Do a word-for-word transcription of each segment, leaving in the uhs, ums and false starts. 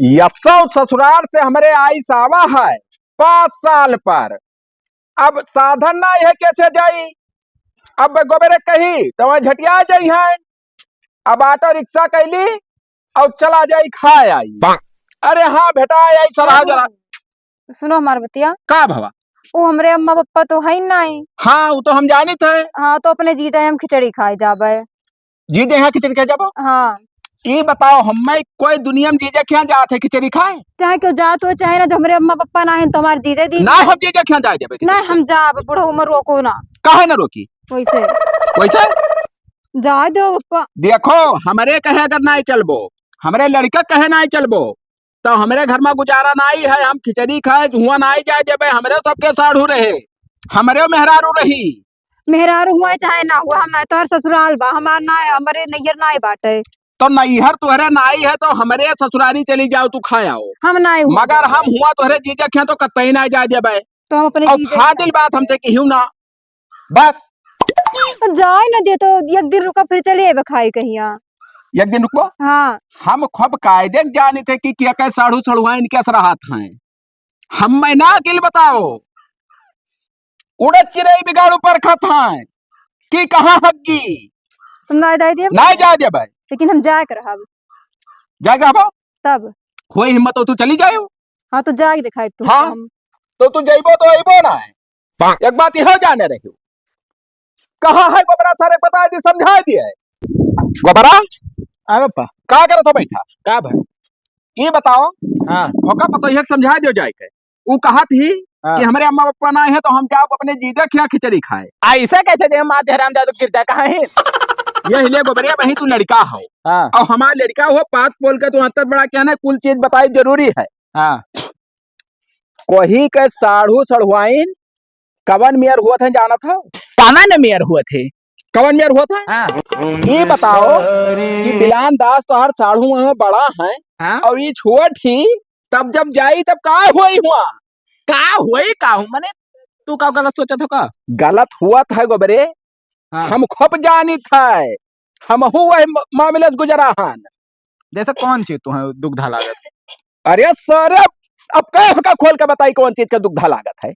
यस्सौ ससुराल से हमरे आइस आवा है पाँच साल पर, अब साधन नाहीं है, कैसे जाई? अब गोबरे कही तो वहाँ झटिया जाई है, अब ऑटो रिक्शा कैली और चला जाई, खाए आई। अरे हाँ बेटा, आई सराह जरा। सुनो हमार बतिया। का भवा? वो हमरे अम्मा पप्पा तो है ही नाहीं। हाँ, वो तो हम जानित है। हाँ, तो अपने जीजा हम खिचड़ी खाए जाबे। जीजे यहाँ खिचड़ी खाए जाबो? हाँ। ई बताओ, हम्मे कोई दुनिया में जीजे के यहाँ जात है खिचड़ी खाए? चाहे क्यों जात हो, चाहे ना, जो हमरे अम्मा पप्पा ना है, तो हमारे जीजे दी। ना, हम जीजे के यहाँ जाए देबे खिचड़ी ना, हम खाए। जाब, बूढ़ा उम्र रोको ना। काहे ना रोकी? वैसे। वैसे? जाए दो पप्पा। देखो, हमरे कहे अगर नाहीं चलबो, हमरे लड़का कहे नाहीं चलबो, तो हमरे घर में गुजारा नाहीं है, हम खिचड़ी खाए, हुआँ नाहीं जाए देबे, हमरे सबके साढ़ू रहे, हमरे मेहरारू रही। मेहरारू हुआ चाहे ना हुआ, हम नाहीं, तोहर ससुराल बा, हमार ना, हमरे नैहर नाहीं बाटे। तो नैहर तोहरे नाहीं है, तो हमरे ससुरारी चली जाओ, तू खा आओ। हम नाहीं हुआ मगर जाबे। हम हुआँ तोहरे जीजा के यहाँ तो कतई नाहीं जाए देबे। तो हम अपने और जीजा के फाजिल बात हमसे किहू ना। बस। जाए ना दे तो एक दिन रुका, फिर चले अइबे खाए कहिया। एक दिन रुकबो? हाँ। हम खूब कायदे के जानित है कि क्या क्या साढ़ू सढ़ुआ इनके से रहत हैं। हम्मे ना अकिल बताओ। उड़द चिरई बिगाड़ू परखत हैं कि कहाँ हग्गी। तुम ना जाए देब? ना जाए देबे। लेकिन हम जाए के रहब। जाए के रहबो? तब। होई हिम्मत तो तू चली जाए। हाँ, तो जाए के दिखाई तू हाँ। हम। तो तू जइबो तो अइबो ना है। एक बात यह जाने रहियो, कहाँ है गोबरा, सारे बता दे, समझा दिए। गोबरा, हाँ पापा। का करत हो बैठा? का भाई? ये बताओ, हाँ। होका पता है, समझा दियो जाए के। ऊ कहत ही हाँ। कि हमरे अम्मा पप्पा ना है तो हम जाओ अपने जीजा के यहाँ खिचड़ी खाए। ऐसा कैसे दे मार दे हरामजादो, गिर जाए कहाँ है? ये हिले गोबरे, वही तू लड़का हो। हाँ। और हमार लड़का हो, पाँच पोल का तू अंतर बड़ा क्या ना, कुल चीज बताई जरूरी है। हाँ। कोही के साढ़ू सढ़ुआइन कवन मेयर हुआ थे जानत हो? कवन मेयर हुआ थे? कवन मेयर हुआ था? हाँ। ये बताओ कि बिलान दास तोहार साढ़ू में बड़ा है हाँ। और ये छोट ही, तब जब जाई तब का होई हुआ? का होई का हो? मने तू का गलत सोचत हो का? गलत हुआ था गोबरे, हाँ। हम खूब जानित है, हमहू वही म-, मामले से गुजरा हन। जैसे कौन चीज तुम्हें दुग्धा लागत है? अरे सर, अब, अब कह का खोल के बताई कौन चीज का दुग्धा लागत है?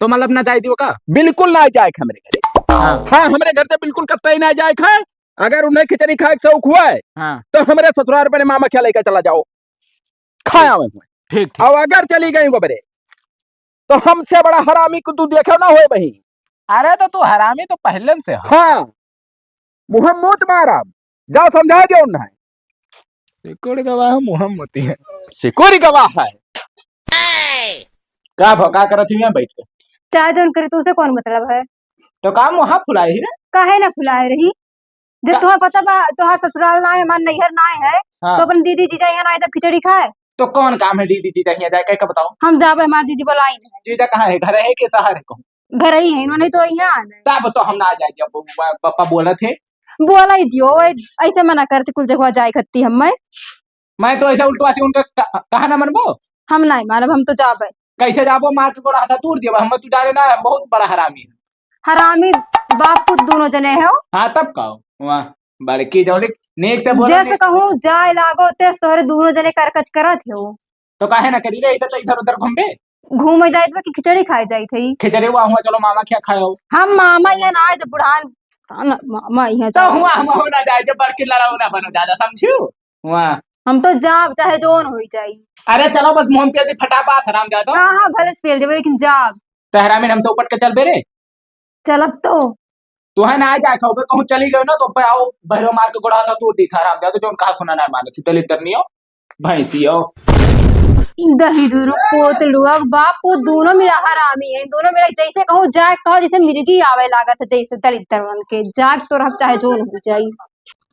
तो मतलब ना जाए दियो का? बिल्कुल ना जाए के हमरे घरे। हाँ। हाँ, हमरे घर से बिल्कुल कतई ना जाए के। अगर उन्हें खिचड़ी खाए के शौक हुआ है, हाँ। तो हमरे ससुराल अपने मामा खिया लेके चला जाओ, खाया हुए। ठीक, ठीक। और अगर चली गई गोबरे, तो हमसे बड़ा हरामी को तू देखे ना होए बही। अरे तो तू हरामी तो पहले से है। हाँ, मुँह मूत मारब, जाओ समझा दे उन्हें। सिकुड़ गवा है, मुँह मूती है। सिकुड़ गवा है। का भो, का करत ही यहाँ बैठ के? चाहे जौन करे, तू से कौन मतलब है? तो का मुँह फुलाई ही रे? काहे ना फुलाए रही? जब का- तुम्हें पता बा, तोहार ससुराल ना है, हमार नैहर ना है, हाँ। तो अपन दीदी जीजा यहाँ ना है, जब खिचड़ी खाए। तो कौन काम है दीदी जीजा यहाँ जाए, कह के बताओ? हम जाबे, हमार दीदी बोलाई नहीं। जीजा कहाँ है, घर है कि शहर है कहूँ? घर ही है, उन्होंने तो यहाँ आना है। तब तो हम ना जाए, जब वो प-, पापा बोलत है। बोला ही दियो, ऐ-, ऐसे मना करते कुल जगह जाए खत्ती हम मैं। मैं तो ऐसे उल्टवा से उनका क-, कहा ना मनबो? हम नहीं मानब, हम तो जाबे। कैसे जाबो? मार के गोड़ा हाथ तोड़ दियो, हम तू जाने ना, बहुत बड़ा हरामी है। हरामी बाप पुत दोनों जने हो। हाँ, तब का हो? वाह, बड़की जौली, नीक से बोलो, जैसे नीक। कहूँ जाए लागो, तेज तोहरे दोनों जने करकच करत हो। तो काहे ना करी रे, इधर तो इधर उधर घूमबे। घूमे जाइत बा कि खिचड़ी खाए जाइत है? खिचड़ी हुआ, हुआ, चलो मामा क्या खाओ। हम मामा यहाँ ना आए, जब बुढ़ान, मामा यहाँ तो जाए। हुआ, हम हो ना जाए, जब बड़की लड़ाऊ ना बनो ज्यादा, समझू? हुआ। हम तो जाब, चाहे जोन होई जाई। अरे चलो, बस मुँह पे फटापास हराम जादो। हाँ, हाँ, भले से पेल देबे, लेकिन जाब। तो हरामी हमसे उपट के चल बे रे। चलब तो। तुहे ना जाए खाओ, बे कहूँ चली गयो ना, तो बे आओ, बहरो मार के गोड़ा सा तोड़ दी था, हराम जादो, जोन कहा सुना ना मानो, तू दलिद्दर नहीं हो, भैंसी हो। दही दुरु पोतलू, अब बाप पूत दोनों मिला हरामी है, दोनों मिला जैसे कहूँ जाए, कहो जैसे मिर्गी आवे लागत है, जैसे दलिद्दर बन के, जाग तो रह चाहे जोन हो जाई।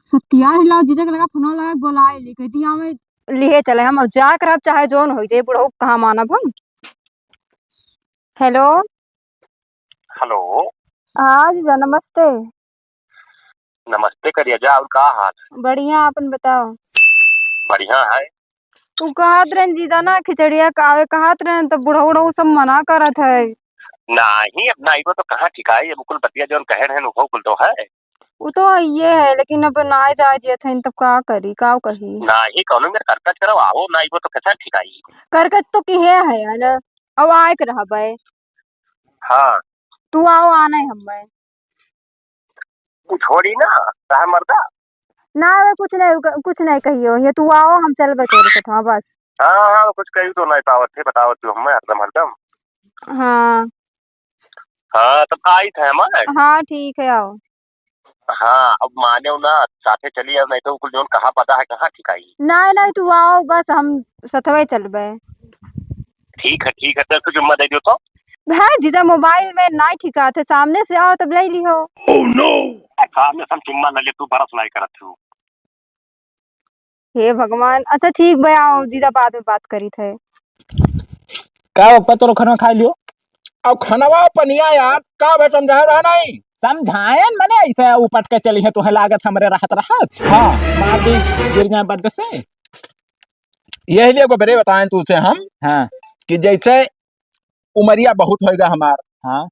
सत्यार हिलाओ, जीजा के लगा फोन लगा, बोलाए ले, कह दिया हमें लिहे चले हम, अब जाग रह चाहे जोन हो जाए, बुढ़ऊ कहाँ मानब हम। हेलो। हेलो। हाँ जीजा, नमस्ते। नमस्ते करिया जा, और का हाल है? बढ़िया, आपन बताओ। बढ़िया है। उ कहत रहन जीजा ना, खिचड़िया खावे कहत रहन, तो बुढ़ऊ उढ़ऊ सब मना करत है। नाही, अब ना आइबो तो कहाँ ठिकाई, अब कुल बतिया जौन कहे रहन, उहो कुल तो है। उ तो हइये है, लेकिन अब नाहीं जाए दियत हइन, तब का करी, का कही? नाहीं, कौनो मेर करकच करवाओ, नाहीं वो तो कैसा ठिकाई? करकच तो किहे है, है ना? अब आए के रहबे। हाँ। तू आओ, आना है हमें। तू छोड़ी ना, काहे मर्दा? ना, वे कुछ नहीं, कुछ नहीं कहियो, ये तू आओ, हम चलबे तोरे साथ, हाँ, बस। हाँ, हाँ, कुछ कही तो नहीं पावत है, बतावत तू हमें हरदम, हरदम। हाँ। हाँ, तब आई थे हमारे। हाँ, ठीक है, आओ। हाँ, अब माने ना, साथे चली अब, नहीं तो कुल जौन कहा पता है, कहाँ ठिकाई। नहीं, नहीं, तू आओ, बस हम सथवे चलबे। ठीक है, ठीक है, चल तू जुम्मा दे दियो तो। है जीजा, मोबाइल में नहीं ठिकात है, सामने से आओ तब ले लिहो। Oh no! सामने से हम जुम्मा ले ले, तू बरस नहीं करत तू। हे भगवान, अच्छा ठीक बा, आओ जीजा, बाद में बात करित है। का पप्पा तोरो खाना खा लियो? अब खानवा पनिया यार, का बे समझाए रहा नहीं? समझायन मने ऐसे उपट के चली है, तुहे लागत हमरे रहत रहत। हाँ। मार दी, गिर जाए बद से। यही लिए गोबरे बताएं तुझसे हम हाँ। कि जैसे उमरिया बहुत होएगा हमार। हाँ।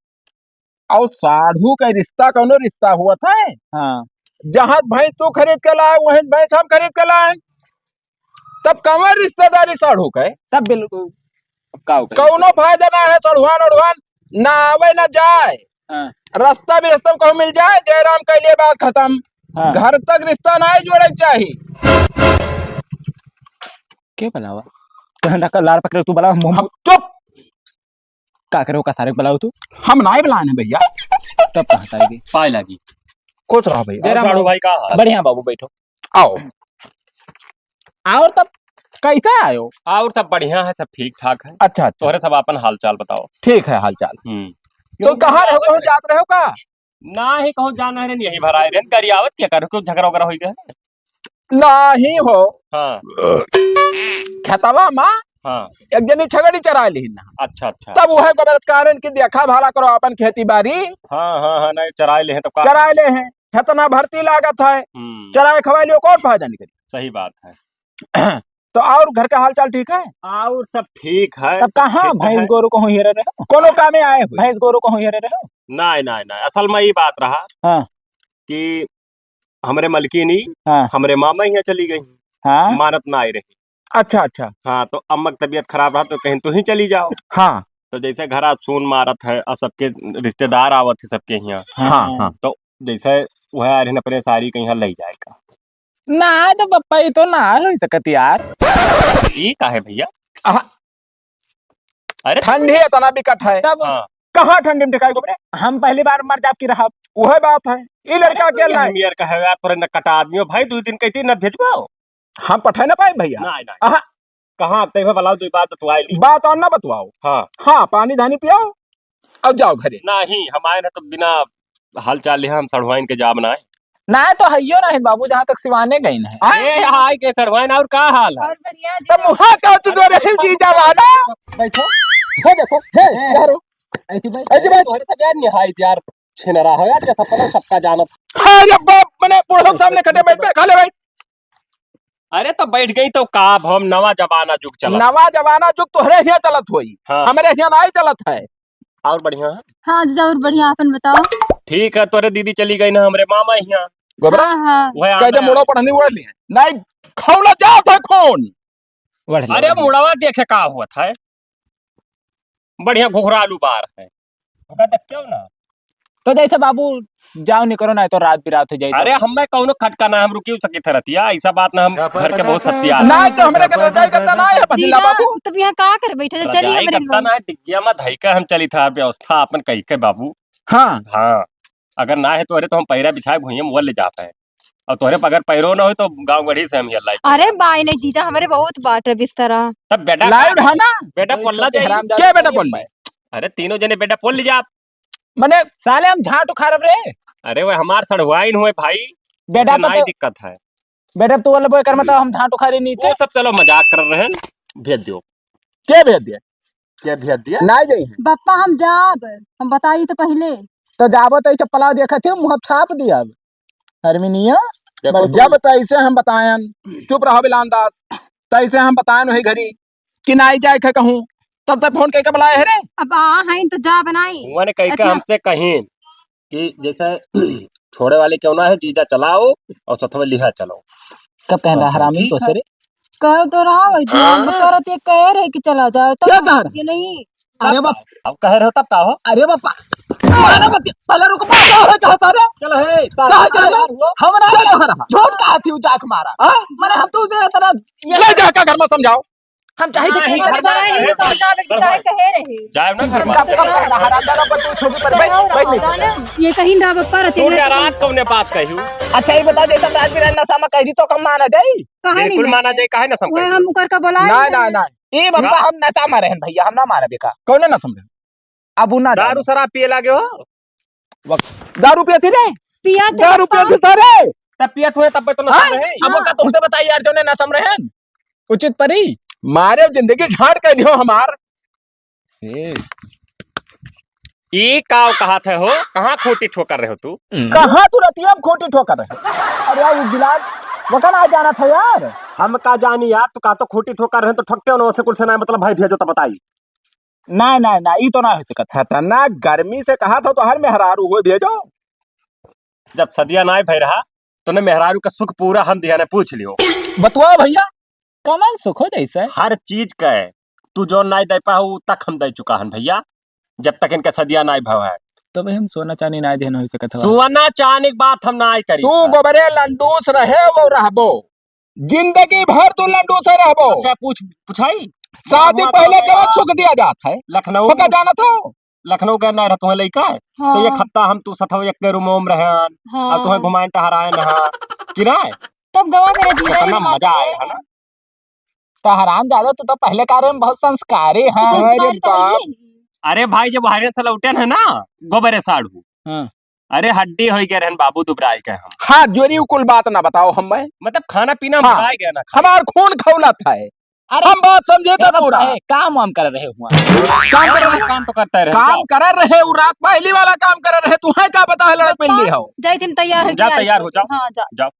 और साढ़ू का रिश्ता कौनो रिश्ता हुआ था? हाँ। जहाँ भैंस तू खरीद के लाए, वहीं भैंस हम खरीद के लाए। तब कौन रिश्तेदारी साढ़ू के? तब बिल्कुल, अब का हो गया? कौनो फायदा ना है, सड़ुआन उड़ुआन ना आवे ना जाए। हाँ। रास्ता भी रास्ता में कहूँ मिल जाए, जयराम के लिए बात खत्म। हाँ। घर तक रिश्ता ना जोड़े के चाही। के बुलावा? तहन रखा लाड़ पकड़े, तू बुलावा, मोहम्मद। हम चुप। का करे, ओका सारे के बुलाओ तू। हम नाई बुलाए हैं भैया। तब कहाँ से आएगी? पाए लागी। खुश रहो भैया। जयराम साढ़ू बाबू। भाई का हाल? बढ़िया बाबू, बैठो। आओ। और तब कैसे आयो? और सब बढ़िया है, सब ठीक ठाक है। अच्छा, अच्छा। तोहरे सब आपन हाल चाल बताओ। ठीक है हाल चाल। हम्म। तो कहाँ रहो, कहूँ जात रहो का? ना ही कहूँ जाना है, यही भराए रहे, गरियावत क्या करो, क्यों झगड़ा वगैरह हो गया? नाही हो। हाँ। खेतवा मा हाँ। एक जनी छगड़ी चराए लिहिन ना। अच्छा, अच्छा। तब उहे गोबरत कारण कि देखा भाला करो आपन खेती बारी। हाँ, हाँ, हाँ, नहीं, चराए लिहे तो का चराए करे? लिहे, खेतना भरती लागत है। हम्म। चराए खवाए लियो, कौन फायदा निकली? सही बात है। तो और घर का हाल चाल ठीक है? और सब ठीक है, तब सब कहाँ ठीक भैंस है। गोरू कहूँ हेरे रहे हो? कोनो कामे आए हुए? भैंस गोरू कहूँ हेरे रहे हो? नहीं, नहीं, नहीं, असल में ये बात रहा हाँ। कि हमरे मलकिनी, हाँ। हमरे मामा हियाँ चली गई। हाँ। मानत ना आई रही। अच्छा, अच्छा। हाँ, तो अम्मा की तबीयत खराब रहा तो कहीं तू ही चली जाओ। हाँ। तो जैसे घरा सून मारत है और सबके रिश्तेदार आवत है सबके हियाँ। हाँ, हाँ। तो जैसे वह आ रही अपने सारी कहीं ले जाए का। ना, तो पप्पा, ये तो ना हो सकत यार। ये का है भैया? आहा। अरे ठंडी इतना बिकट है। तब हाँ। कहाँ ठंडी में ठिकाई गोबरे? हम पहली बार मर जाब की रहब। वह बात है। ये लड़का अरे के तू लाई। हम यार कहे यार, तोरे न कटा आदमी हो भाई, दो दिन कहती न भेजवाओ। हम पठा ना पाए भैया। नहीं, नहीं। आहा। कहाँ ते में बुलाओ, दो बात बतवाए ली। बात और ना बतवाओ। हाँ। हाँ, पानी धानी पियाओ और जाओ घरे। नहीं, हम आए ना तो बिना हाल चाल लिहा हम सड़वाइन के जाब ना है। ना तो हइयो नहीं बाबू, जहाँ तक सिवाने गई ना है। आए? ए, आए के सड़वाइन, और का हाल है? और बढ़िया जी। तो मुहा का तू दो रहे जीजा वाला। बैठो। हे देखो, हे, ए, यारो। ऐसी बैठ। ऐसी बैठ। तोहरे तो यार निहायत यार छिनरा हो यार, जैसा पता सबका जानत। अरे बाप, मने बूढ़ों के सामने खटे बैठ, बैठ, खा ले बैठ। अरे तो बैठ गई तो का, अब हम नवा जमाना जुग चलत। नवा जमाना जुग तोहरे हियाँ चलत होई, हाँ। हमरे हियाँ नाई चलत है। और बढ़िया है? हाँ जीजा, और बढ़िया, आपन बताओ। ठीक है, तोरे दीदी चली गई ना हमरे मामा हियाँ। गोबरा, हाँ, हाँ। वह कह दे आना मुड़ो है। पढ़नी उड़ लिए। नाई खौला जात है खून। बढ़ ले, अरे बढ़ ले। मुड़वा देखे का होत है? बढ़िया घुघरालू बार है। ओका देखते हो ना? तो जैसे बाबू जाओ निकरो, नहीं तो रात बिरात हो जाए तो। अरे हमें कौनो खटका ना, हम रुकी सकी थे रतिया, ऐसा बात ना, हम घर के बहुत हत्या है। नहीं तो हमरे के रजाई गद्दा ना है, पसीना जीजा, बाबू। तब यहाँ का कर बैठे थे? चलिए रजाई हमरे गद्दा लोग। ना है, डिग्गिया में धई के हम चली था, व्यवस्था अपन कही के बाबू। हाँ। हाँ, अगर ना है तो अरे तो हम पैरा बिछाए भुइयां मुआ ले जाते हैं, और तोहरे पर अगर पैरो ना हो तो गाँव गढ़ी से हम ये लाई। अरे बाय नहीं जीजा, हमरे बहुत बाट है बिस्तरा। तब बेटा लाइव का है ना? बेटा तो पोल्ला छोटे जाई। हरामजादे क्या बेटा को पोल्ला? अरे तीनों जने बेटा पोल ले जा। मने साले हम झाट उखाड़ब रे। अरे वो हमार सड़हुआइन हुए भाई, बेटा उसे तो नाई तो दिक्कत है। बेटा तू वाला बोए कर, मतलब हम झाट उखाड़ी नीचे। वो सब चलो मजाक कर रहे हैं, भेज दियो। क्या भेज दिया? क्या भेज दिया? ना जाई है। बप्पा हम जाब, हम बताई तो पहले। तो जाबो तो ई चप्पला देखत ही, मुँह छाप दिया अब। हरमिनिया, देखो बड़ तुम जब तैसे हम बतायन, चुप रहो बिलान दास, तैसे हम बतायन वही घड़ी कि नाई जाए के कहूँ, तब तक फोन करके बुलाए है रे। अब आ हैं तो जा बनाई। हुआ ने कह के इतना हमसे कहीं कि जैसे छोड़े वाले क्यों ना है, जीजा चलाओ और सथवा लिहा चलो। कब कहना हाँ, हरामी ठीक तो है। सरे? कह तो रहा है, ध्यान तो करत, ये कह रहे कि चला जाओ, तो क्या कह रहे? ये नहीं। अरे बाप। अब कह रहे हो तब का हो? अरे बापा। मारा मत, पहले रुको, बाप, कहा है, कहा सारे? चलो, हे, कहा सारे, चलो? सारे हुआ? हम ना कह रहा। झूठ कहा थी, जाके मारा। हाँ? मैंने हम तो उसे इतना ले जाके घर में समझाओ। हम चाहे थे नहीं, कि घर में बताए रहे। तो जावे के चाहे कहे रहे। जाए ना घर में। कब, कब, कब, हरामजादा बच्चों छोटी पर बैठ, बैठ नहीं सकता। ये कहीं ना बप्पा रहते हैं। तू नाराज कौने बात कही? अच्छा, ये बता दे, तब राजवीर नशा में कह दी तो कम माना जाई? कहा नहीं बिल्कुल मैं। माना जाए, काहे ना समझे? वह हम उकर का बोला ना, ही ना, नहीं। ना। ए बाबा, ना। हम नशा में रहन भैया, हम ना मारे बेका। कौने नशा में रहन? अब उ ना दारू जाने। शराब पिए लागे हो? वक-, दारू पिए थी रे? पिया तो दारू पिए थी सारे? तब पिए हुए तब तो नशा हाँ? में रहे। अब वो हाँ। का तुमसे बताई यार, जो ने नशा में रहन? उचित परी? मारे जिंदगी झाड़ कर दियो हमार। ए। ई काव कहात है हो? कहाँ खूँटी ठोकर रहे हो तू? कहाँ तू रतिया में खूँटी ठोकर रहे? अरे यार, वो गिलास, वो का ना जाना था यार। हम का जानी यार, तू का तो खूँटी ठोकर रहे तो ठोकते हो ना, वैसे कुल से ना मतलब भाई भेजो तो बताई। ना, ना, ना, ई तो ना हो सकत। खतरनाक गर्मी से कहा था तो हर मेहरारू हो भेजो। जब सदिया नाय भय रहा, तूने मेहरारू का सुख पूरा हम दिया ने पूछ लियो। बतुआ भैया। कमन सुख हो जैसे? हर चीज का है। तू जौन नाय दे पाऊ, तक हम दे चुका हन भैया, जब तक इनका सदिया नाय भव है। तो भाई हम सोना चांदी नाय देन हो सकत हवा। सोना चांदी की बात हम नाय करी। तू गोबरे लंडूस रहे वो रहबो। जिंदगी भर तू लंडूस रहबो। अच्छा, पूछ, पुछाई? शादी बाबू पहले बाबू कब सुख दिया जात है? लखनऊ। ओका जानत हो? लखनऊ गए ना रहे तुम्हें लइका है? हाँ। तो एक हफ्ता हम तू सथवा एक के रूम में रहन, हाँ। और तुम्हें घुमाएं टहराएं ना, कि ना? तब गवा मेरा जीजा कितना ही मजा आया है ना? तो हरामजादा, तू तो पहले कार्य में बहुत संस्कारी है। संस्कारी अरे तो है बाप। ही। अरे भाई, जब हरे से लौटे है ना, गोबरे साढ़ू। हाँ। अरे हड्डी होई गए रहन बाबू, दुबराई गए हम। हाथ जोड़ी, उ कुल बात ना बताओ हम मैं। मतलब खाना पीना हाँ। भुलाए गए ना। हमार खून खौलत है। अरे, हम बात समझे ए, तो पूरा। ए, काम वाम कर रहे हुआ। काम कर रहे, काम तो करता रहे, काम जाओ। कर रहे, उ रात पहली वाला काम कर रहे, तू है का पता है लड़क पहली हो। जाई थी, तैयार हो जा, गया। तैयार हो, जाओ। हाँ, जा। जाओ।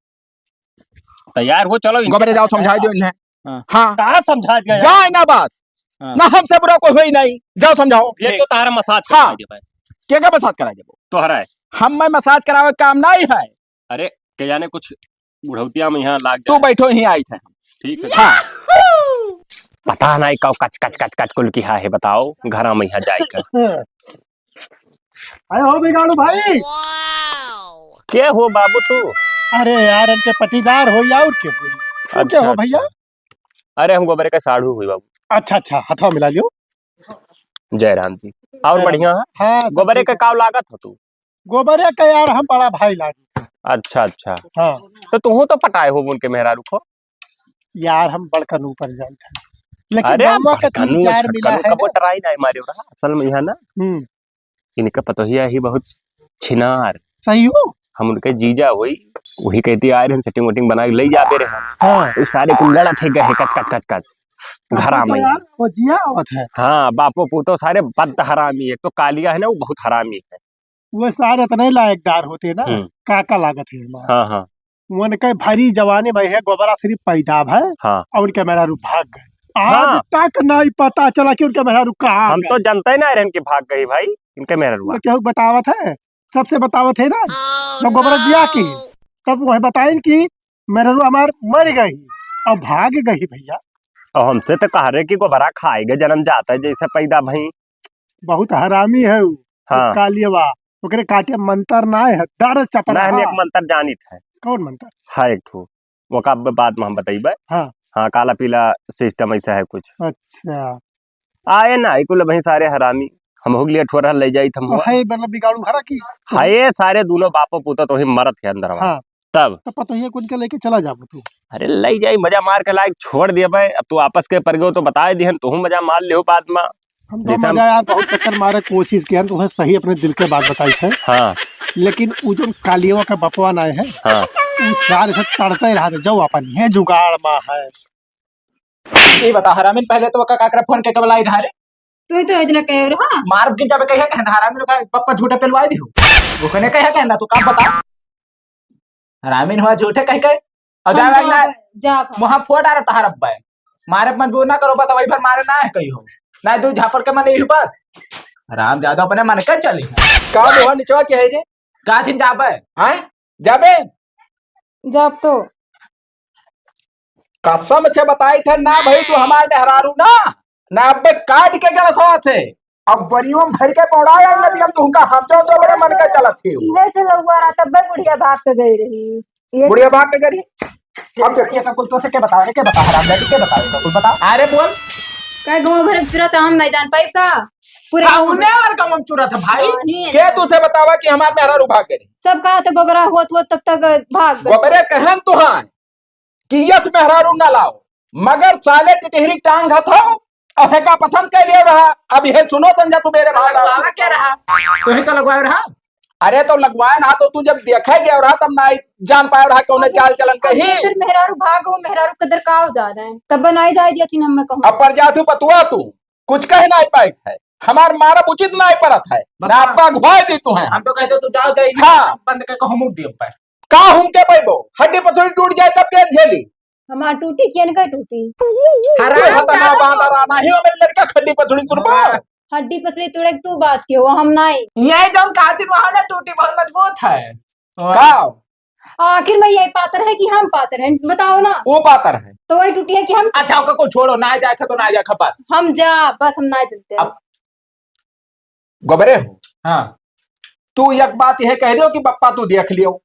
तैयार हो, चलो, इनके गोबरे जाओ, साथ समझाई जाओ। दो इन्हें। हाँ। हाँ। कहाँ समझा दिया यार? जाए ना बस। हाँ। ना हमसे बुरा कोई होई नहीं। जाओ समझाओ। ये तो तारा मसाज हाँ। करा दे भाई। के का मसाज करा देबो? तोहरा है। हम मैं मसाज करावे काम नहीं है। अरे, के जाने कुछ बुढ़ौतिया में यहाँ लाग तू जाए। बैठो, यहीं आई थे। ठीक है। हाँ। पता नहीं कब कच, कच, कच, कच कुल किहा है, बताओ, घरा में यहाँ जाए का। अरे हो बिगाड़ू भाई। के हो बाबू तू? अरे यार, इनके पटीदार हो या और के हो? तू अच्छा, के हो भैया? अच्छा। अरे हम गोबरे का साढ़ू हुई बाबू। अच्छा, अच्छा, हथवा मिला लियो। जय राम जी। और जय राम। बढ़िया है? हाँ, सब गोबरे ठीक का है। काव लागत हो तू? गोबरे का यार हम बड़ा भाई लागी। अच्छा, अच्छा। हाँ। तो तू तो पटाए हो उनके मेहरारू को? यार हम बड़कनू पर जाई थे, लेकिन अरे, गाँव का बड़कनू, तीन चार मिला छोटकनू है कबो ना। ट्राई नहीं मारे रहा, असल में यहाँ ना। हम्म। इनका पतोहिया ही बहुत छिनार। सही हो? हम उनके जीजा होई, वही कहती आए रहन, सेटिंग वेटिंग बना के ले जाबे रहे। हाँ। ये सारे कुल लड़त है गए, कच, कच, कच, कच। घरा में। यार, वो जिया आवत है। हाँ, बापो पूतो सारे बद हरामी है। एक तो कालिया है ना, वो बहुत हरामी है। वो सारे इतने लायकदार होते ना, हम्म। काका लागत है हमारा। हाँ, हाँ। उनके भरी जवानी में है, गोबरा सिर्फ पैदा है हाँ। और उनके मेहरारू भाग गए। आज हाँ। तक नहीं पता चला कि उनके मेहरारू कहाँ हम गए। तो जानते ही ना रहन कि भाग गई भाई, इनके मेहरारू। वो केहू बतावत है, सबसे बतावत है ना, जब गोबरा जिया की, तब वह बताइन कि मेहरारू हमार मर गई और भाग गई भैया। और हमसे तो कह रहे कि गोबरा खाए गए, जन्म जाता है जैसे पैदा भई। बहुत हरामी है उ, हाँ। कालियवा, ओकरे काटे मंतर ना है, दर चपरा। ना, हम एक मंतर जानित है। कौन मंतर? हाँ, एक ठो। ओका ब-, बाद में हम बताइबे। हाँ। हाँ, काला पीला सिस्टम ऐसा है कुछ। अच्छा। आए ना, ई कुल भाई सारे हरामी। हम हो गलिया ठोरा ले जाई थम तो हुआ। है, मतलब बिगाड़ू घरा की। हाँ, ये सारे दोनों बापो पूता तो ही मरत है अंदर हमार। हाँ। तब? तो पतोहिया कुल के लेके चला जाबो तू। अरे ले जाई, मजा मार के लायक छोड़ दिया भाई। अब तू आपस के पर गयो तो बताए दिहन, तू मजा मार लियो बाद में। हम तो जैसे हम मजा यार बहुत चक्कर मारे कोशिश किया, तुम्हें सही अपने दिल के बात बताई है। हाँ। लेकिन उ जो कालियवा का बपवा ना है, हाँ। उ सार से तड़ते रहा था, जाओ अपन, ये जुगाड़ मा है। ये बता हरामिन, पहले तो ओका काकरा फोन के कबलाई रहा रे। तू ही तो इतना कहे रहा। मार गिर जाबे कहे कहना हरामिन का पप्पा झूठे पेलवाई दियो। वो कने कहे कहना तू का बता। हरामिन हुआ झूठे कह के। और जा जा, भाई ना, जा, जा। मुहा फोड़ आ रहा तहार अब्बा है। मारे मजबूर ना करो बस, वही भर मारे ना है कही हो। ना दू झापड़ के मन यही बस। हरामजादा अपने मन के चली। का मुहा निचवा के है रे? का दिन जाबे? हैं? जाबे? जाब तो। कसम से बताई थे ना भाई, तू हमार मेहरारू ना, ना अब्बे काट के गलसवा से, अब बरियो में भर के पौड़ाए नदी हम तुमका, हम जो तो बड़े मन के चलत ही। इहे चलौआ रहा, तब्बे बुढ़िया भाग के गई रही। ये बुढ़िया भाग के गई रही। अब देखिए, का कुल तो से के बतावे, के बतावे, हरामजादी के बतावे, का कुल बताओ। अरे बोल। का गाँव भर में चुरा तो हम नहीं जान पाई का? पूरे का गाँव उन्हें भर और गाँव में चुरा था भाई? नहीं है। के तू से बतावा कि हमार मेहरारू भाग गई? सब कहा तो गोबरा हुआ, हुआ तब तक भाग गए। गोबरे कहन तू हाँ कि यस मेहरारू ना लाओ, मगर साले टिटहरी टांग हथो, अब हेका पसंद कर लियो रहा। अब ये सुनो संजय, तू मेरे भाषा लगवावा क्या रहा? तू ही तो लगवाए रहा। अरे तो लगवाए ना, तो तू जब देखे गयो रहा तब ना जान पाए रहा कौन चाल चलन कही। फिर मेहरारू भाग हो, मेहरारू कदर का हो जा रहा है, तब बनाई जाए दिया थी हम कहूँ। अब पर जा तू पतुआ, तू कुछ कह ना पाए थे, हमार मारब उचित ना परत है, ना बता। अब्बा घुमाए दी तू है। हम तो कहते तू जाओ जाइए, हाँ। बंद करके हम उठ दिए पर। का हम के पैबो? हड्डी पसली टूट जाए तब के झेली? हमार टूटी, कियन का टूटी? हराम ये हतना जादा बांदा तो। रहा, नाही हो मेरे लड़का हड्डी पसली तुड़बा। वाह। हड्डी पसली तुड़े तू बात के हो, हम नाही। ये जौन कातिल वहाँ ना टूटी, बहुत मजबूत है। वाह। का? आखिर में ये पातर है कि हम पातर हैं, बताओ ना। वो पातर है। तो वही टूटी है कि हम अच्छा, ओका को छोड़ो, ना जाए खा तो ना जाए खा, बस। हम जा, बस हम ना देते हैं। अब गोबरे हो। हाँ। तू एक बात यह कह दियो कि बप्पा तू देख लियो।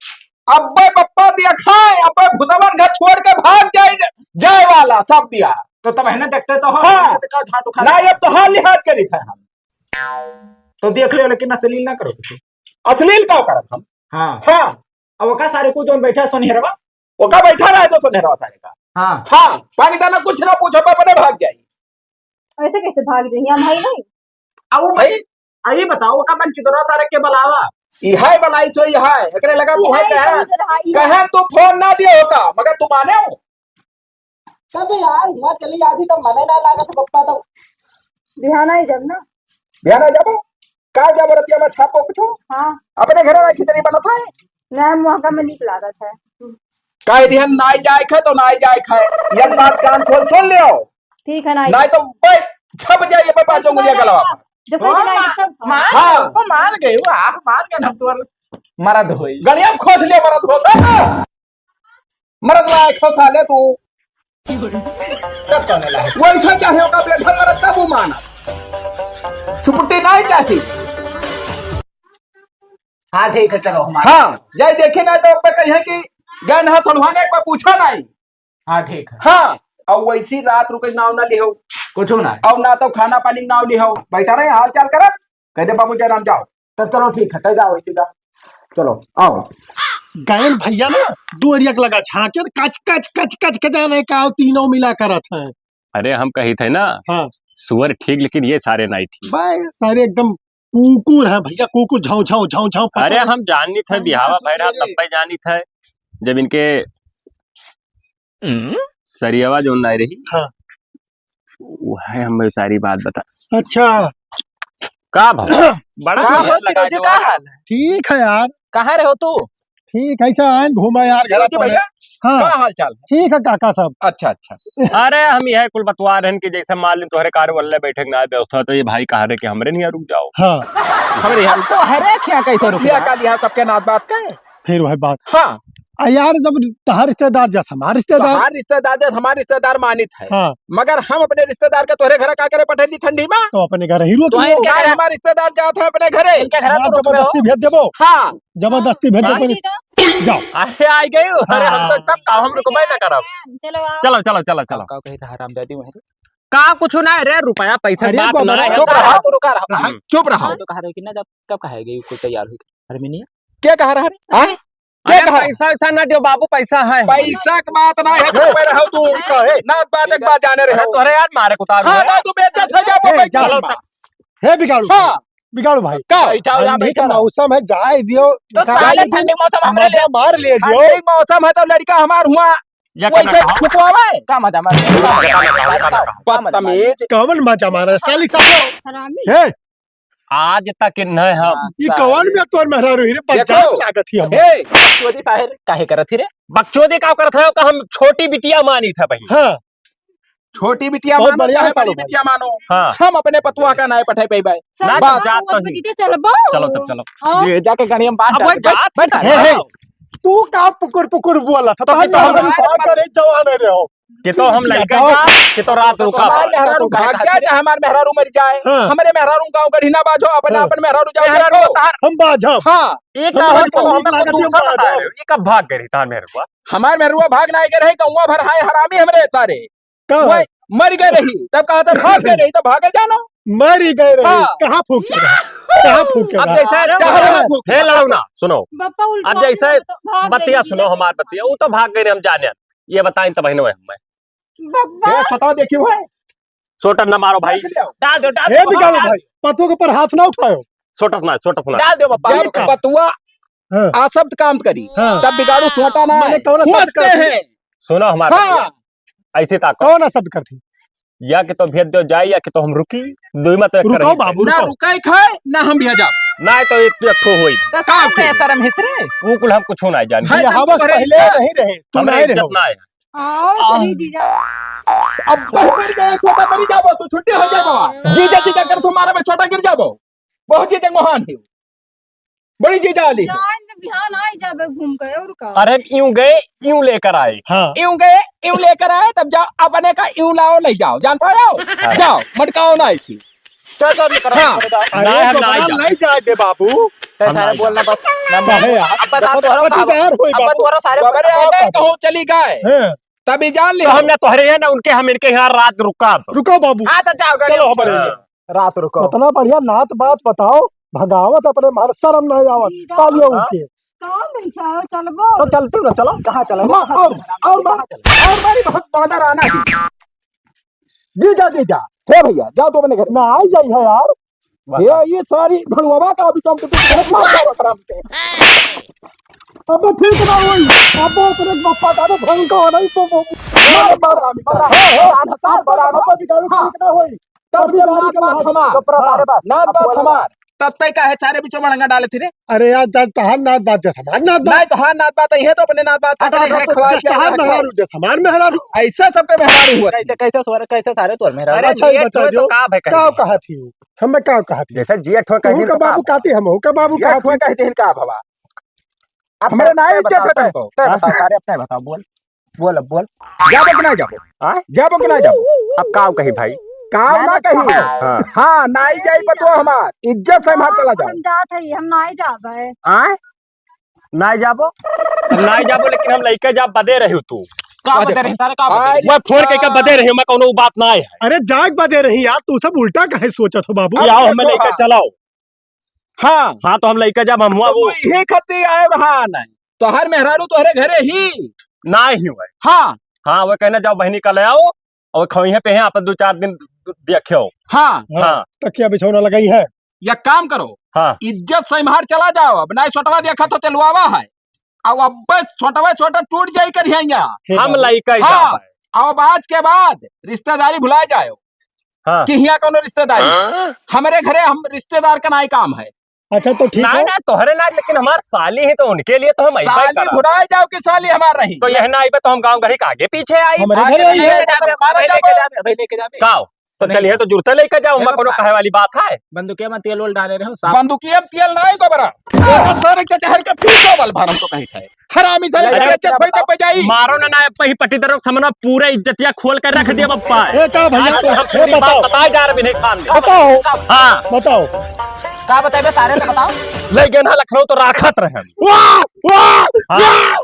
अब्बे बप्पा देखा है, अब्बे भुतवन घर छोड़ के भाग जाए, जाए वाला सब दिया। तो तब है ना, देखते तो हो, हाँ। तो का झाट उखाड़ ना, ये तो हाँ लिहाज करी था हम। तो देख लियो, लेकिन अश्लील ना करो कुछ। अश्लील का करब हम? हाँ। हाँ। अब ओका सारे को जौन बैठा सोनहरवा, ओका बैठा रहे तो सोनहरवा सारे का। हाँ। हाँ, पानी दाना कुछ ना पूछो, अपने भाग जाई। ऐसे कैसे भाग जाई? हम हई नहीं। अब वो भाई, अब ये बताओ, ओका बन चिदरवा सारे के बुलावा। इहाय बुलाई सो इहाय, एकरे लगा तू है इहाय कहे, समझ रहा, इहाय। कहे तू फोन ना दियो ओका, मगर तू माने हो? तब यार, हुआ चली आती तब मने ना लागत बप्पा तब। बिहान आई जब ना। बिहान आई जाबो? का जाबो रतिया में छापो कुछो? हाँ। अपने घरे में खिचड़ी बनत है? ना, मोहका में नीक लागत है। कह दिहन नाई जाए खे तो नाई जाए खे। एक बात कान खोल सुन लियो। ठीक है, नाई। नाई तो बे छप जाइए बे पाँचों उंगलियां गलवा पर। जब कहीं हाँ, जाए तब मान हाँ। गए, वो मान गए, वो आप मान गए, हम तो मरद होई। गड़िया में खोस लियो मरद हो तो। मरद लायक हो साले तू। तब कहने लायक। वैसा चाहे ओका बेटा मरद तब वो माना। सुपुटी नहीं चाही। हाँ, ठीक है, चलो, हमारा हाँ, जाए देखे ना तो पे कहे कि गए ना सड़ुआ ने कोई पूछा नहीं। हाँ, ठीक है। हाँ, और वैसी रात रुके नाव ना लिहो। कुछ ना। और ना तो खाना पानी नाव लिहो। बैठा रहे, हाल चाल करत। कह दे बाबू जयराम जाओ। तब चलो ठीक है, तब जाओ इसी का। चलो, आओ। गायन भैया ना, दो एरिया के लगा झांके, कच, कच, कच, कच के जाने का, तीनों मिला करत हैं। अरे, हम कही थे ना, हाँ। सुअर ठीक, लेकिन ये सारे नाई ठीक। भाई, सारे एकदम कुकुर हैं भैया, कुकुर, झांव, झांव, झांव, झांव, पता अरे, नहीं। हम जानी थे, हम बिहावा ना भैरा, सुने रे। तब पे जानी थे, जब इनके हम्म? सरियवा जो ना रही, हाँ। वो है, हम सारी बात बता। अच्छा। का भाव? बड़ा का ढेर हो, लगा चिरंजी, जो का है। हाल है? ठीक है यार। कहाँ रहे हो तू? ठीक है, ऐसा आए घूमा यार, घर चिरंजी पर। भैया, हाँ। का हाल चाल है? ठीक है काका साहब। अच्छा, अच्छा। अरे, हम यह कुल बतवा रहन कि जैसे मान ली तोहरे कार वाले बैठे के ना व्यवस्था, तो ये भाई कहा रहे कि हमरे नहीं रुक जाओ। हाँ। हमरे यहाँ तो हरे क्या कहते रुक क्या जा? का लिया सबके नात बात का है? फिर वही बात। हाँ। आ यार, जब तहार रिश्तेदार जस हमार रिश्तेदार। तहार रिश्तेदार जस हमार रिश्तेदार मानित है। हाँ। मगर हम अपने रिश्तेदार के तोहरे घर का करे पठे दी ठंडी में? तो अपने घर ही रुक तो लो। इनके ना घर हमार रिश्तेदार जात है अपने घरे। इनके घर ना, तो रुकबे हो। जबरदस्ती भेज देबो। हाँ। जबरदस्ती भेज हाँ। देबो। जाओ। अरे आ गए हो। अरे हम तो हाँ। तब का हम रुकबे ना करब। चलो आओ। चलो, चलो, चलो, चलो। का कही था हरामजादी वहीं? का कुछ ना रे, रुपया पैसा अरे बात गोबर ना है। चुप रहा। तो रुका रहा। हम्म। चुप रहा। हाँ, तो कहा रहे कि ना जब कब कहा गई कोई तैयार हुई। अरे मिनिया। क्या कहा रहा रे? हाँ? क्या अरे कहा? पैसा वैसा ना दियो बाबू, पैसा है। पैसा के बात ना है, चुप रहो तू। का है? ना बात एक बात जाने रहे अरे हो। तोरे यार मारे कुतार हाँ, हुए। ना तू बेइज्जत हो जा, ए, बैठ जा। चलो, हे बिगाड़ू हाँ। भाई, बिगाड़ू भाई। का? बैठा हो जा, ठंडी बैठा के रहो। मौसम है, जाए दियो। तो जाए साले दियो। ठंडी मौसम हमरे लिए। मजा मार ले दियो। ठंडी मौसम है तो लड़का हमार हुआ। या वैसे कना कहा? फुकवावे। का मजा मार? का मजा मार? का मजा मार? बदतमीज। कवन मजा मारे? साली साहब। हरामी। हे, आज तक इन्हें हम ये कौन बे तोर मेहरारू ही रे? देखो। बकचोदी लागत ही हम। हे। बकचोदी साहेब काहे करत ही रे? बकचोदी का करत है? का हम छोटी बिटिया मानी था भाई। हाँ। छोटी बिटिया बहुत मानो बढ़िया चाहे है बड़ी सालू भाई। बिटिया मानो, हाँ। हम अपने पतुआ का नाय पठाई पइबे। सर, ना, तो बस। जात तो ही। चलबो। चलो तब, चलो। हाँ। ये जाके गाड़ी में बांध अब वो डाल। जात बैठ, ही बैठ। ना। हे, हे। तू का पुकुर पुकुर बोला था? तो ताली तो हम हमारे बात करे जवान रहे हो। कि तो हम लइके जा, कि तो रात रुका। हमार मेहरारू भाग जाए, चाहे हमार मेहरारू मर जाए, हाँ। हमरे मेहरारू गाँव गढ़ी ना बाझो, अपन हाँ। अपन मेहरारू जाओ मेहरारू देखो। तार हम बाझब। हाँ। ये हम का हो, बाझब, हम लागत है दूसरा बाझब। बता रहे हो, ये कब भाग गई तार मेहरुआ? हमार मेहरुआ भाग ना गए रहे, गौवा भर हाय हरामी हमरे सारे। का? वही मर गए रही, तब कहा था भाग गए रही, तो भागे जानो। मर ही गए रही। हाँ। कहाँ फूके रहा? कहाँ फूके अब रहा? जैसे अरे चाहे बाबा। फूके। हे लड़ौना, सुनो। बप्पा उल्टा अब जैसे हो गया तो भाग बतिया गई सुनो थी। हमार बतिया, वो तो भाग गए रहे, हम जाने। ये बताएं तो बहनों है हमें। बप्पा। हे छोटा देखियो है। सोटन न मारो भाई। देख लियो। डाल दो, डाल हे दो, बिगाड़ो डाल भाई, दो। पतों के ऊपर हाथ ना उठाओ। सोटस ना, सोटस ना। डाल दो बप्पा। जब पतुआ हाँ। अशब्द काम करी, हाँ। तब बिगाड़ू सोटा ना मैंने है। कौन अशब्द हंसते करी? हैं। सुनो हमार हाँ। बतिया। ऐसे ताको। कौन अशब्द करती? या कि तो भेज दो जाए, या कि तो हम रुकी, दुई में तो एक रुको करही बाबू, है। ना रुको। रुकाई खाए, ना हम भेजब। ना तो एक, एक ठो होई। तो का सामने फिर? शर्म हिस रे। वो कुल हम कुछ ना जाने। है, ये हम हवा तोहरे पहले इज्जत। नहीं रहे, तू हमरे नहीं इज्जत रहो। ना है। आओ, आ। चली जीजा। अब मर जाए, छोटा मरी जाबो, तू छुट्टी हो जाए बाबा। जीजा, जीजा कर तुम्हारा में छोटा गिर जाबो। बहुत जीजा महान है। बड़ी जीजा आली है। जान तो बिहान आई जाबे घूम के, और का? अरे यूं गए, यूं लेकर आए। हाँ। यूं गए, यूं लेकर आए, तब जाओ अपने का यूं लाओ, ले जाओ, जान पाओ? हाँ। जाओ, मटकाओ ना इसी। चल, चल, निकल, हाँ। निकल, निकल। अरे, ना, हम ना दोबारा जाब। नहीं जाए दे बाबू। तै हम सारे ना बोलना जाब। बस। ना काहे बोल। यार? अब बस आप देखो, दोहराओ, का पटीदार होई अब बाबू। दोहराओ सारे दोबारा बोलना। आ गए, कहूँ चली गए। हाँ। तभी जान तो लियो। हम ना तोहरे हैं, ना उनके, हम इनके यहाँ रात रुकब। रुको बाबू। हाँ, तो जाओ, गाड़ी चलो, में। हमारे हाँ। लिए। रात रुको। इतना बढ़िया नात बात बताओ, भगावत अपने मार, शर्म नहीं आवत। जीजा। तालियों हाँ? के। कहाँ बैठा हो? चलबो। तो चलती ना, चलो। कहाँ चलो? माँ, और, और मार, और मारी बहुत बांदर आना है। जीजा, जीजा। हे भैया, जाओ तो अपने घर। ना आई जाई है यार। बता। ये, ये सारी भड़ुआ का अभी काम तो तू बहुत मार डालो शराब के। अबे ठीक ना होई। अबे अपने बापा का तो भंग हो रही तो वो मार, मार, मार, मार। हे, हे, सार, सार, बड़ा, बड़ा, बड़ा, बड़ा, ठीक ना होई। तब जब नात बात हमार। चुप रहो सारे बस। नात बात हमार। तब तय का है सारे बीचों मड़ंगा डाले थे रे। अरे यार, जब तहार नात बात जैसा हमार नात बात। नहीं, तोहार नात बात है तो अपने नात बात अपने है, खवा जैसा दिया, तहार खवा। मेहरारू जैसा हमार मेहरारू। ऐसा सबके मेहरारू हुआ। कैसे, कैसे सोरे, कैसे सारे तोर मेहरारू? अरे अच्छा, ये जेठ बता हो तो दो, का भे का कही? कहा थी वो? हमें का कहा थी? जैसे जेठ हो तू कही का तो का बाबू भे? कहती, हम हो का बाबू जेठ कहती? हो कहते हैं का भवा? अब हमरे तय, ना तय इज्जत बताओ, है तय तुमको। तय हाँ? बताओ, सारे अब तय बताओ, बोल। बोल, अब बोल। जाबो कि ना जाबो? हाँ? जाबो कि ना जाबो? अब काव कही भाई? काव ना ना, ना कही। कहो। हाँ। हाँ, नाई जाई पतोह हमार। इज्जत से हमार चला जाओ। हम जात हई, हम नाई जाबे। आय? नाई जाबो? अब नाई जाबो, लेकिन हम लइके जाब बदे रही तू। का बदे रही? सारे का बदे रही? वह फोन कइके बदे रही, मैं कौनो बात ना है। अरे जाग बदे रही यार, तू सब उल्टा काहे सोचत हो बाबू? आओ, हमें लइके चलाओ। हाँ। हाँ, तो हम लइके जाब, हम हुआ तो वो। वो इहे खातिर आए रहा नहीं। तोहर मेहरारू तोहरे घरे ही। ना ही हुए। हाँ। हाँ, वो कहना जाओ बहनी का ले आओ, और खइहे पे हैं, आप दो चार दिन देखे हो। हाँ। हाँ। हाँ। तकिया बिछौना लगाई है। या काम करो। हाँ। इज्जत से मार चला जाओ, अब ना सोटवा देखा तो तेलवावा है। अब अब्बे सोटवा सोटा टूट जाई करिया। हे हम बाबू। लइके हाँ। जाब। अब आज के बाद रिश्तेदारी भुला जाओ। हाँ। कि हियाँ कौनो रिश्तेदारी। हाँ? हमरे घरे हम रिश्तेदार का नाई काम है। अच्छा, तो ठीक ना, है। ना, तोहरे ना, लेकिन हमार साली ही तो उनके लिए तो हम ऐसा ही साली करा। भुलाए जाओ कि साली हमार रही। तो यह ना आइबे तो हम गाँव गढ़ी के आगे पीछे आई। हमरे आगे घरे आई पीछे है। जाबे, मारा भाई लेके जाबो। जाबे, भाई लेके जाबे। काओ? तो देखो चलिए, तो जुड़ते लेके जाओ, देखो उमा कोनो पा-, कहे वाली बात है। बंदूकिया में तेल ओल डाले रहे हो, साफ। बंदूकिया में तेल ना है गोबरा। सारे के चहर के पीछे वाल भारम तो कहीं है। हरामी सारे अरे, के इज्जत होई तब बजाई। मारो ना, ना, पही पट्टीदारों के सामने पूरा इज्जतिया खोल कर रख दिया बप्पा। ए, का भैया? आज हम ए, पूरी बात बताओ। बताए जा रहे हैं सामने। बताओ। हाँ। बताओ। का बताइबे सारे से बताओ। ले गए ना लखनऊ तो राखत रहे। वाह, वाह, हाँ। वाह।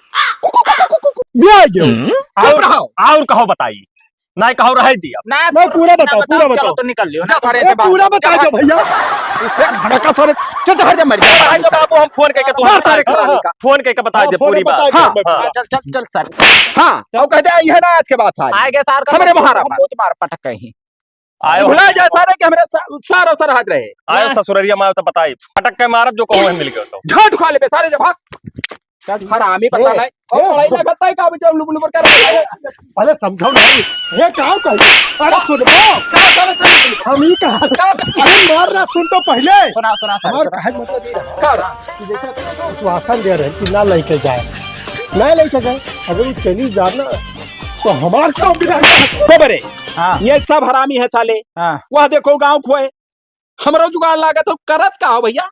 भी आ गयो। हम्म। और, चुप रहो। और कहो बताई। नहीं कहो रह दिया। ना, नहीं, पूरा बताओ, पूरा बताओ। चलो तो निकल लियो, ना, जा सारे ए, से बात पूरा करो। बता दो भैया। ए, भड़का सारे, चल, चल, हट जा, मर जा। अरे, तो बाबू, हम फोन करके तुम्हें मार सारे बता खराबी का। फोन करके बता हाँ, दे फोन पूरी पे बता बात। दे, हाँ, मैं हाँ। चल, चल, चल, सर। हाँ, और कह दे, यह ना आज के बाद सारे। आएगा सार का हमरे तो मोहारा हम पर। बहुत मार पटक कहीं। आयो। भुला जाए सारे के हमरे सा-, सारो सरहद रहे। आयो हाँ। ससुररिया मार तो बताई। पटक के मारब जो कहूँ मिल गयो तो। झट खा लेबे सारे जब भाग। चल हरामी पता ए, नहीं। और ए, पढ़ाई ना करता है का भी जब लुबुल कर रहा है। अरे समझाओ नहीं। ये क्या कही? अरे सुन बे। क्या कर रहा है? हम ही कहा। क्या कर रहा है? अरे मार रहा सुन तो पहले। सुना, सुना, सुना, हमार सुना। कहे मतलब ये रहा। क्या? कि देखो, आश्वासन दे रहे हैं कि ना लेके जाए। ना लेके जाए। अगर वो चली जाए ना, तो हमार काम बिगाड़ जाए। खबर है। हाँ। ये सब हरामी है साले। हाँ। वह देखो गाँव खोए, हमरो जुगाड़ लागत हो, करत का हो भइया?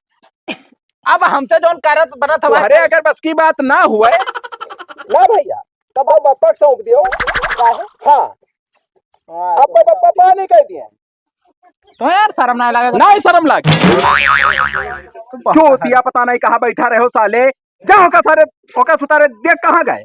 अब हमसे जौन करत बनत हवा। अरे अगर बस की बात ना हुए ना भइया, तब हम बप्पा के सौंप दियो। काहे? हाँ। हाँ, अब तो बप्पा पानी कह दिए। तो यार शर्म ना लगे? ना शर्म लागे। तू बात चूतिया, पता नहीं कहाँ बैठा रहे हो साले। जा ओका सारे, ओका सुतारे देख कहाँ गए।